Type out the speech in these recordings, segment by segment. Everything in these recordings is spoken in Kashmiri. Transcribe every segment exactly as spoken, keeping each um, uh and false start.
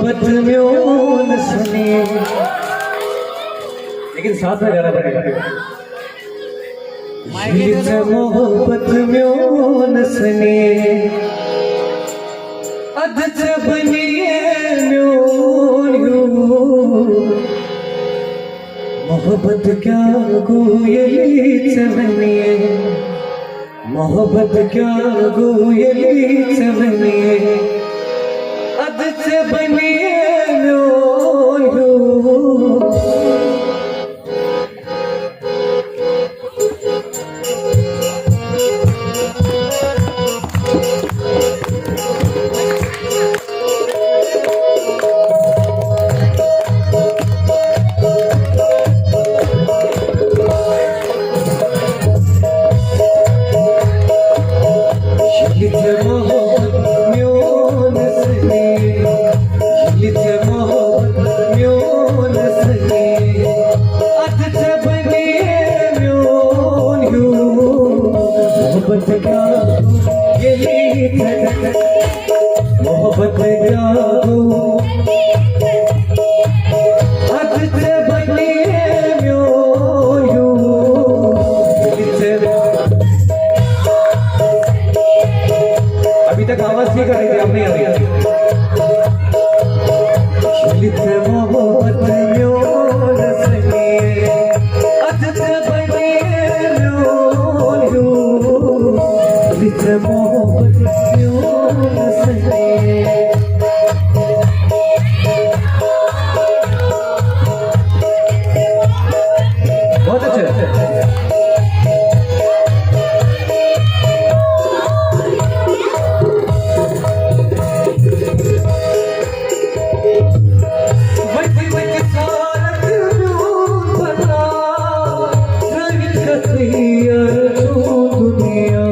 محبت میون سنے۔ لیکن ساتھ میں گانا پڑے گا۔ ییٚلہِ ژےٚ محبت میون سنے، ادٕ ژےٚ بنے میون ہیوٗ۔ محبت کیٛاہ گوٚو ییٚلہِ ژےٚ ونے؟ محبت کیٛاہ گوٚو ییٚلہِ ژےٚ ونے؟ ادٕ ژےٚ بنے میون ہیوٗ۔ ییٚلہِ ژےٚ محبت میون سنے، ییٚلہِ ژےٚ محبت میون سنے، ادٕ ژےٚ بنے میون ہیوٗ۔ محبت کیٛاہ ییٚلہِ ژےٚ محبت کیٛاہ گوٚو؟ ادٕ ژےٚ بنے میون ہیوٗ۔ ابھی تک آواز ٹھیک آ رہی تھی، اب نہیں آ رہی۔ ییٚلہِ ژےٚ محبت میون سنے، ادٕ ژےٚ بنے میون ہیوٗ۔ ییٚلہِ ژےٚ محبت میون سنے۔ بہت اچھا۔ وتہِ وتہِ سارت میون پتا، ترٲوِتھ گژھٕے یار چون دُنیا۔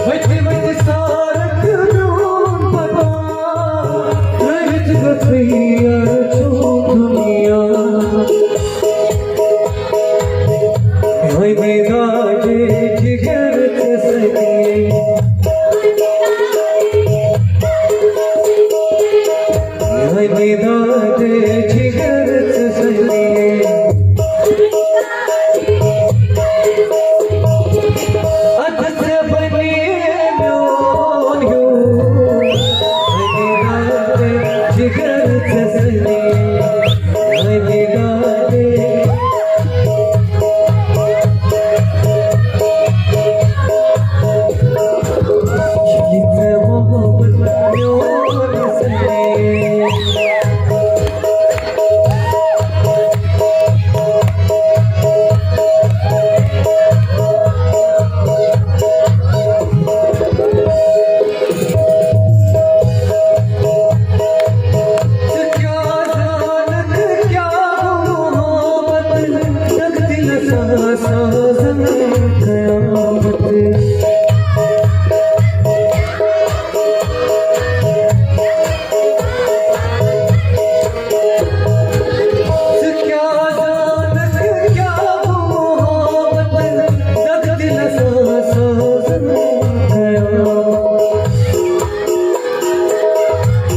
وتہِ وتہِ سارت میون پتا، ترٲوِتھ گژھٕے یار چون دُنیا۔ میانہِ دادِ جگر ژےٚ سۭتۍ۔ میانہِ دادِ جگر ژےٚ سۭتۍ۔ ادٕ ژےٚ بنے میون ہیوٗ۔ میانہِ دادِ جگر ژےٚ سۭتۍ۔ میانہِ دادِ۔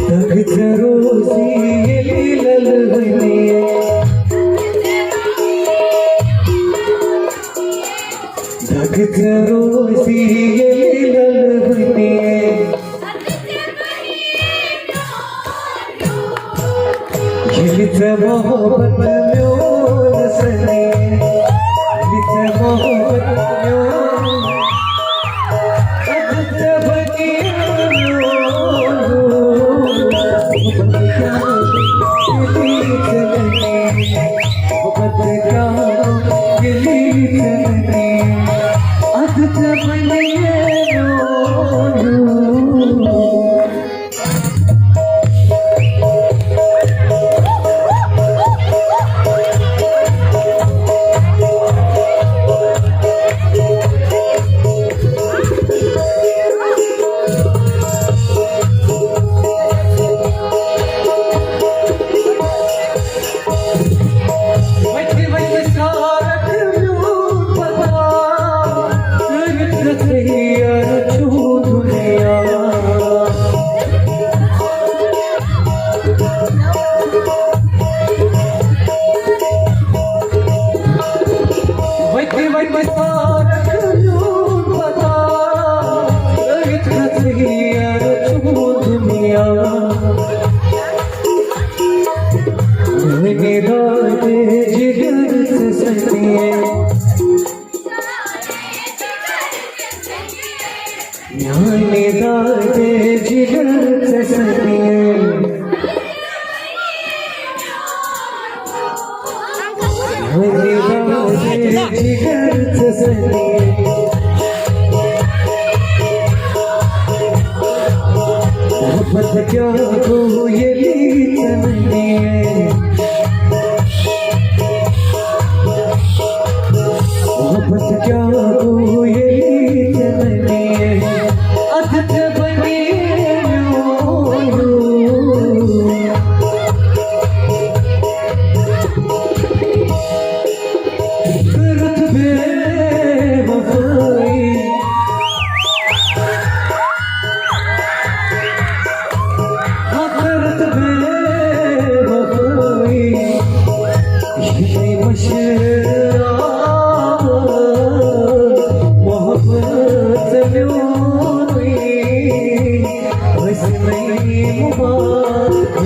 دگ ژےٚ روزی ییٚلہِ لَلہٕ وَنہِ۔ دگ ژےٚ روزی ییٚلہِ لَلہٕ وَنہِ۔ ییٚلہِ ژےٚ محبت میون سَنے، ییٚلہِ ژےٚ محبت میون، اَدٕ ژےٚ بَنے میون۔ محبت کیٛاہ ییٚلہِ ژےٚ بَنے، محبت کیٛاہ ییٚلہِ ژےٚ بَنے، اَدٕ ژےٚ بَنے میون۔ جگر ژٕ سنیے۔ میانہِ دادِ جگر ژٕ سنیے۔ میانہِ دادِ جگر ژٕ سنیے۔ محبت کیٛاہ گوٚو ییٚلہِ ژٕ نہٕ نِیے؟ محبت کیٛاہ گوٚو ییٚلہِ ژےٚ نہٕ نِیے؟ اَدٕ ژےٚ بَنے میون۔ کٔرٕتھ بے وفٲیی۔ ہتر تہٕ بے وفٲیی، یہِ مٔشراو محبت میونُے، حسنٕے مُبارک۔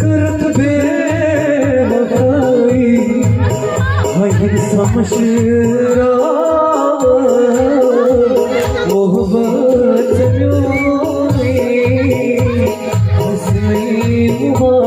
کٔرٕتھ بے وفٲیی، وۄنۍ سمجھ آو محبت میونُے، حسنٕے مُبارک۔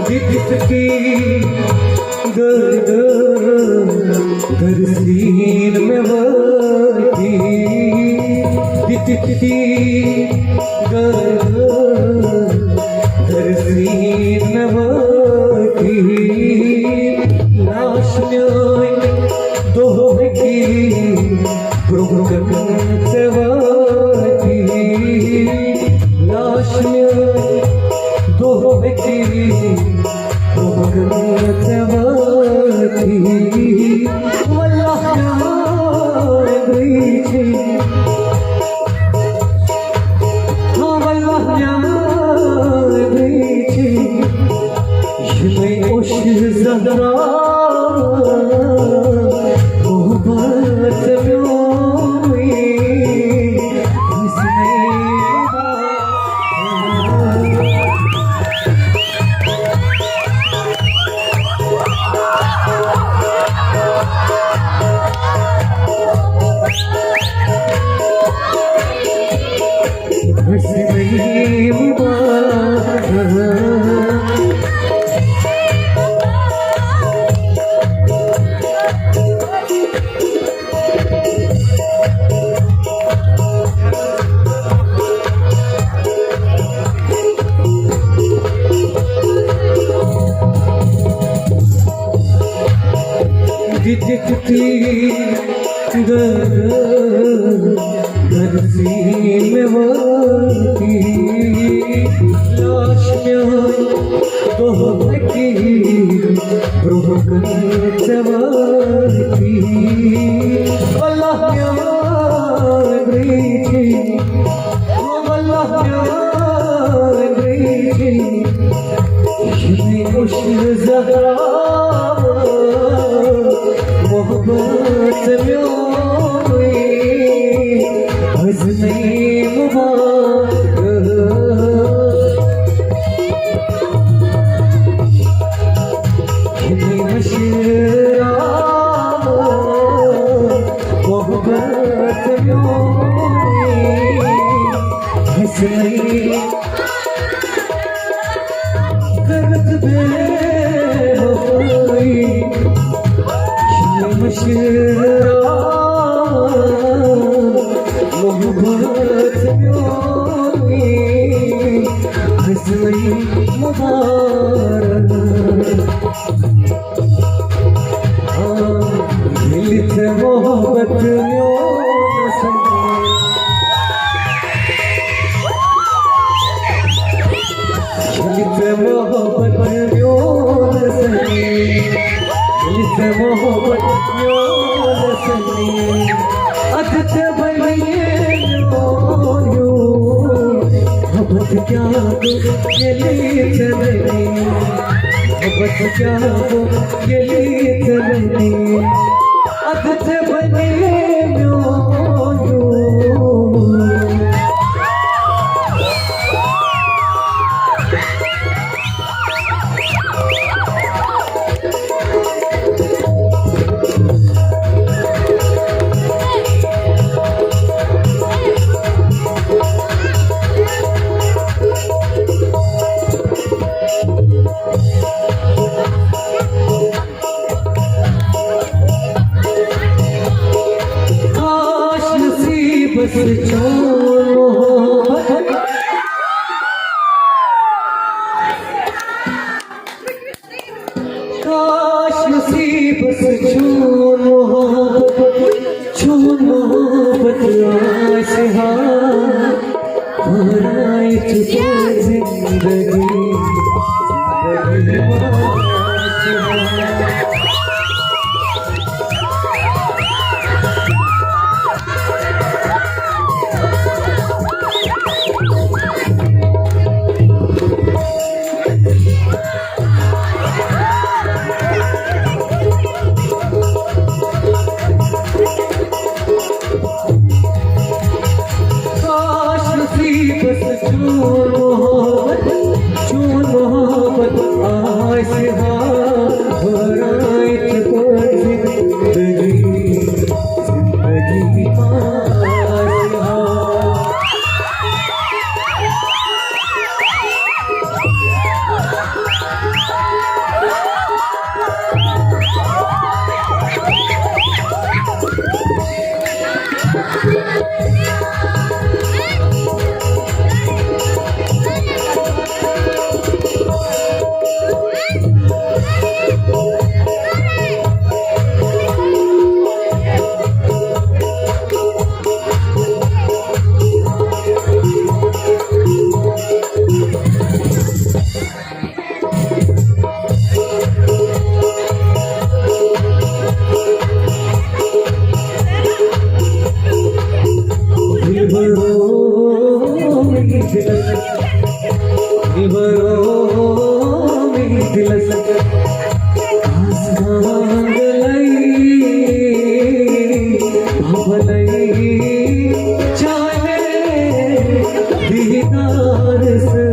دِتِتھ کی گردن در سین میں وٲتی، دِتِتھ کی گردن در سین میں وٲتی۔ لاش میٲنۍ دۄہ ہیٚکہِ برونٛہہ کُن ژےٚ وٲتی۔ لاش میٲنۍ دۄہ ہیٚکہِ برونٛہہ کُن ژےٚ وٲتی۔ واللہ میٲنۍ گٔے چھِ، ہاں واللہ میٲنۍ گٔے چھِ، یِمَے اوٚش زہرا محبت میونُے، حسنٕے مُبارک۔ حسنٕے مُبارک۔ دِتِتھ تیٖر گر، گر سیٖنہٕ وٲتی، لاش میٛٲنۍ دۄہ اَکی برٛونٛہہ کُن ژےٚ وٲتی۔ واللہ میٛٲنۍ ریٖتی، واللہ میٛٲنۍ ریٖتی، یہِ اوٚش زہرا محبت میٛٲنۍ، حسنٕے مُبارک۔ یہِ مٔشراو محبت میٛٲنۍ، حسنٕے کٔرٕتھ بے وفٲیی، یہِ مٔشراو محبت میٛٲنۍ، حسنٕے مُبارک۔ آ، ییٚلہِ ژےٚ محبت ییٚلہِ ژےٚ وَنے، بہٕ بچاوٕ، ییٚلہِ ژےٚ وَنے، اَدٕ ژےٚ وَنے میون۔ کاش نصیٖبس چون محبت، کاش نصیٖبس چون محبت، چون محبت آسہِ ہا، ہورایت پٲٹھۍ زندگی، زندگی ما آسہِ ہا۔ کاش نصیٖبس چون محبت، چون محبت آسہِ ہا، ہورایت پٲٹھۍ زندگی، زندگی ما آسہِ ہا۔ دلبرو میرے دلس، دلبرو میرے دلس، آسمان گلئی، بھولئی، چاہے دیدار سے۔